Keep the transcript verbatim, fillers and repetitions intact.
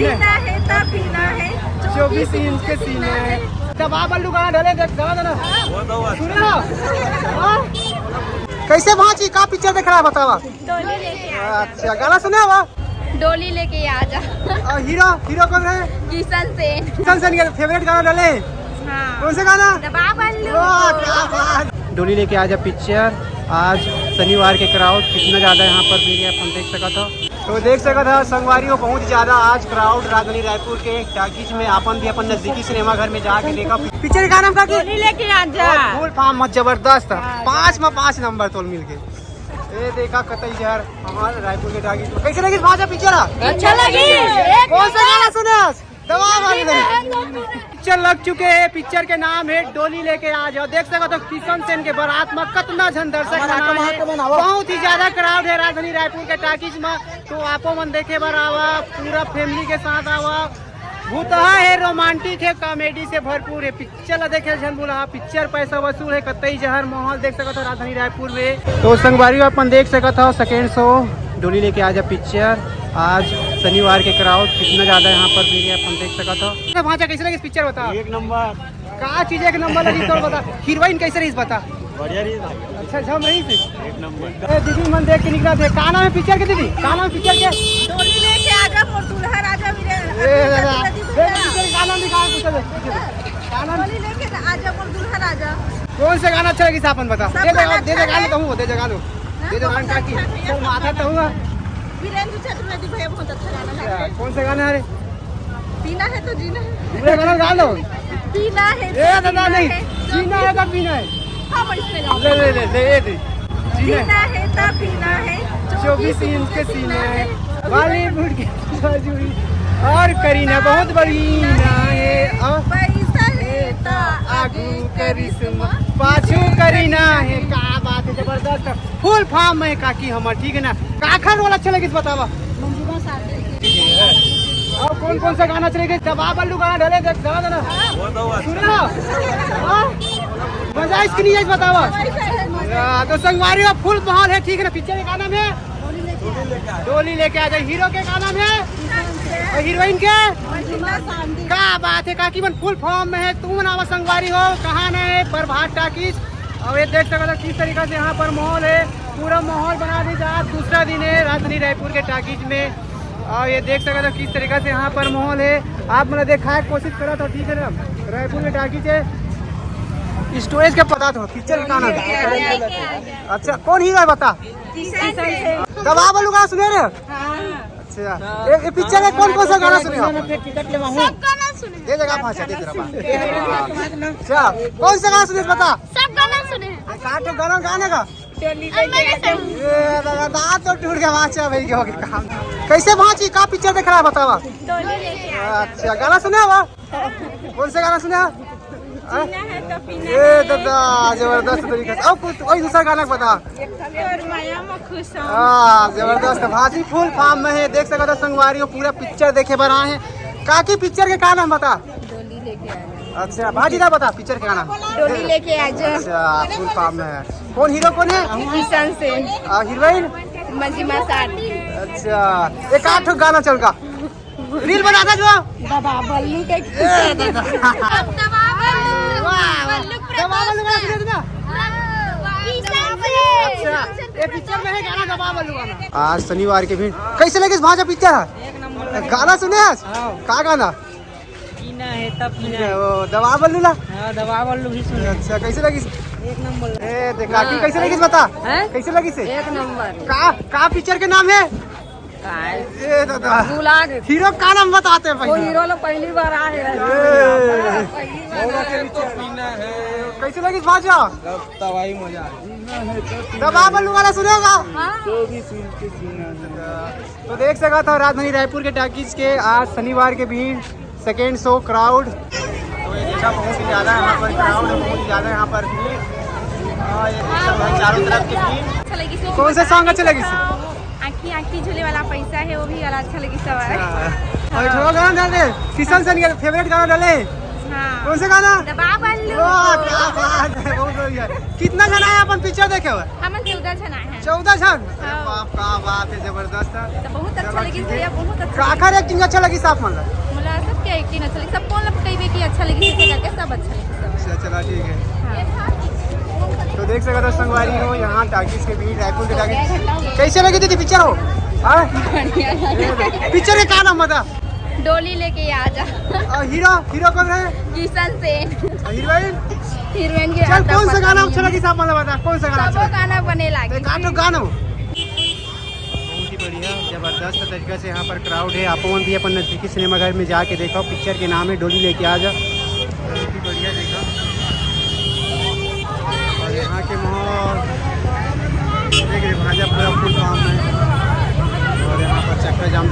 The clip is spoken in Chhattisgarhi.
पीना है तो पीना है, चौबीस इंच के सीना है। दबा बल्लू गाना डाले, देख, दबा देना। सुन लो। हाँ? कैसे भांची, का पिक्चर देख रहा है, बतावा। डोली लेके आ जा। अच्छा, गाना सुने हो? डोली लेके आ जा। और हीरो, हीरो कौन है? किशन सेन। किशन सेन के फेवरेट गाना डाले। हाँ। कौन सा गाना? दबा बल्लू। वाह, क्या बात। डोली लेके आ जा पिक्चर। आज शनिवार के क्राउड कितना ज्यादा यहाँ पर भीड़ है, अपन देख सकत हो। तो देख सकत हो संगवारी हो, बहुत ज्यादा आज क्राउड राजधानी रायपुर के टाकीज में। अपन भी अपन नजदीकी सिनेमा घर में जाके देखा पिक्चर का नाम का की? डोली लेके आ जा। फुल फॉर्म में जबरदस्त। हाँ, पाँच में पाँच नंबर तोल मिल गए। ए देखा कतई जहर हमारे रायपुर के टाकीज में। कैसे लगी भांचा पिक्चर? अच्छा लगी। कौन सा गाना सुने आज? दबा बल्लू। पिक्चर लग चुके हैं। पिक्चर के नाम है डोली लेके आ जाओ। देख सकत हो किशन सेन के बारात में कितना झन दर्शक मन आए हैं। बहुत ही ज्यादा क्राउड है राजधानी रायपुर के टाकीज में। तो आपो मन देखे बर आवा, पूरा फैमिली के साथ आवा। भूतहा है, रोमांटिक है, कॉमेडी से भरपूर है। पिक्चर ला देखे झन भूला, पिक्चर पैसा वसूल है, कतई जहर माहौल देख सकत हो राजधानी रायपुर में। तो संगवारी अपन देख सकत हो सेकेंड शो डोली लेके आ जा पिक्चर। आज शनिवार के क्राउड कितना ज्यादा यहाँ पर भीड़ है, अपन देख सकत हो। भांचा कैसे लगी पिक्चर बता? एक नंबर। का चीज एक नंबर लगी तोर बता, हीरोइन कैसे रही बता? बढ़िया रही भाई। अच्छा, जम रही थी। एक नंबर। ए, दीदी मन देख के निकला थे। का नाम है पिक्चर के दीदी? का नाम है पिक्चर के? डोली लेके आजा मोर दुल्हा राजा वीरेंद्र। ए दादा, ए, पिक्चर का नाम दिखा, पूछो दे, पूछो दे। का नाम? डोली लेके आजा मोर दुल्हा राजा। कौन से गाना अच्छा लगी आपन बता? सब दे दे, गाना दे दे अच्छा गाना है। कहूँ, दे दे गाना। हाँ, दे दे बहुत गाना अच्छा की। है भैया, चल सब माथा गाना तो हुआ। अच्छा है। वीरेंद्र चतुर्वेदी भैया बहुत अच्छा गाना गाते हैं। कौन से गाना है रे? पीना है तो जीना है। पूरा गाना गा लो। पीना है ए तो दादा जीना नहीं, है। जीना है तो पीना है। हाँ, वैसे गाओ। ले, ले, ले, ले, ये दे। जीना है। पीना है तो पीना है। चौबीस इंच के सीना है। बॉलीवुड के बाजू ही। और करीना बहुत बड़ी ना है। और पैसा लेता आगू करिश्मा, पाछू करीना है। क्या बात है, जबरदस्त। फुल फॉर्म में काकी हमर, ठीक है ना? काखर रोल अच्छा लगिस बतावा। मंजूबा साहब। और कौन कौन सा गाना चले गए? दबा बल्लू गाना डाले, देख, दबा देना। सुन रहा? हाँ? मजा आइस कि नहीं आइस बतावा। हाँ, तो संगवारी हो, फुल माहौल है, ठीक है ना? पिक्चर के का नाम है? डोली लेके आ जाए। हीरो के का नाम है? और हीरोइन के? मंजूबा साहब। का बात है, काकी मन फुल फॉर्म में है। तुम नावा संगवारी हो, कहाँ ना है? प्रभात टाकीज। और ये देख सकते हो किस तरीका से यहाँ पर माहौल है, पूरा माहौल बना दी जा। दूसरा दिन है राजधानी रायपुर के टाकीज में। और ये देख सकते हो किस तरीका से यहाँ पर माहौल है। आप मतलब देखा है, कोशिश करा तो ठीक है ना, रायपुर के टाकीज है। स्टोरेज का पता था, पिक्चर का नाम। अच्छा, कौन हीरो है बता? किशन सेन। दबा बल्लू का सुने रहे? हाँ। अच्छा, ये, ये पिक्चर में कौन कौन सा गाना सुने हो? सब गाना सुने। दे देगा पाँच, दे देगा पाँच। अच्छा, कौन सा गाना सुने बता? सब गाना सुने हैं। एक आठ गाना गाने का। ये दादा, दांत तो टूट गया, बाचा भाई, हो गया काम। कैसे भांची, का पिक्चर देख रहा है बतावा? डोली लेके आ। अच्छा, गाना सुने हो? कौन सा गाना सुने हो? हाँ? जीना है तो पीना ए है। दादा, जबरदस्त तरीका से। और कुछ, और दूसरा गाना बता। तोर माया में खुश हूँ। हाँ, जबरदस्त। भांची फुल फॉर्म में है, देख सकते हो संगवारी हो, पूरा पिक्चर देखे बर आए हैं। काकी, पिक्चर के का नाम बता? डोली लेके आ जा। अच्छा, भांची ना बता पिक्चर के का नाम। डोली लेके आ जा। अच्छा, फुल फॉर्म में है। कौन हीरो कौन है? किशन सेन। और हीरोइन? मंजिमा साटी। अच्छा, एक आध ठो गाना चल का। रील बनाता जो। दबा बल्लू के ए, दादा। दबा बल्लू। वाह, वाह। बल्लू दबा बल्लू वाला सुने थे ना? किशन सेन। अच्छा, ये पिक्चर में है गाना दबा बल्लू वाला। आज शनिवार के भी कैसे लगिस भांचा पिक्चर? एक नंबर। गाना सुने आज? हाँ। का गाना? पीना है तब पीना है। ओ, दबा बल्लू ला? हाँ, दबा बल्लू भी सुने। अच्छा, कैसे लगिस? एक नंबर। ए, देख, काकी, हाँ। कैसे लगिस बता? हैं? कैसे लगिस? एक नंबर। का, का पिक्चर के नाम है? का है? ए, दादा। भुला गए। हीरो का नाम बताते हैं वो पहले? हीरो लोग पहली बार आए हैं। ए। पहली बार आए हैं। कैसे लगिस भांचा? तबाही मजा। दबा बल्लू वाला सुनेगा? हाँ। तो देख सका था राजधानी रायपुर के टाकीज के आज शनिवार के भीड़, सेकेंड शो क्राउड। तो ये देखा बहुत ही ज्यादा यहाँ पर क्राउड है, बहुत ही ज्यादा यहाँ पर भीड़। और ये देख सकते हैं चारों तरफ की भीड़। अच्छा लगी सो कौन सा सॉन्ग अच्छा लगी? आँखी आँखी झूले वाला पैसा है, वो भी वाला अच्छा लगी सब है। और थोड़ा गाना डाल दे, किशन सेन के फेवरेट गाना डाले। हाँ। कौन सा गाना? दबा बल्लू। वाह, क्या बात है, बहुत बढ़िया। कितना जन आए अपन पिक्चर देखे हुए? हमन चौदह झन आए हैं। चौदह जन। अरे हाँ। बाप, क्या बात है, जबरदस्त। तो बहुत अच्छा चलो, लगी ठीक है। भैया, बहुत अच्छा लगी। काकर एक्टिंग अच्छा लगी साफ मतलब? मोला सबके एक्टिंग अच्छा लगी, सब कोन ला कहिबे कि अच्छा लगी, से करके सब अच्छा लगी, सब। अच्छा, चलो, ठीक है। हाँ। तो देख सकते हो संगवारी हो, यहाँ टाकीज के भीड़, रायपुर के टाकीज। कैसे लगी दीदी पिक्चर हो? हाँ? बढ़िया लगा। पिक्चर के का नाम बता? डोली लेके आ जा। और हीरो, हीरो कौन है? किशन सेन। और हीरोइन? हीरोइन के चल, आता कौन सा पता गाना नहीं अच्छा है। लगी साफ मतलब बता, कौन सा गाना अच्छा सबो लगा? गाना बने तो लागे। काटो गाना। बहुत ही बढ़िया, जबरदस्त तरीका से यहाँ पर क्राउड है। आप मन भी अपन नजदीकी सिनेमाघर में जाके देखो, पिक्चर के नाम है डोली लेके आ जा। बहुत ही बढ़िया देखो, और यहाँ के माहौल देख रहे, भाजा पूरा फुल काम है, और यहाँ पर चक्का जाम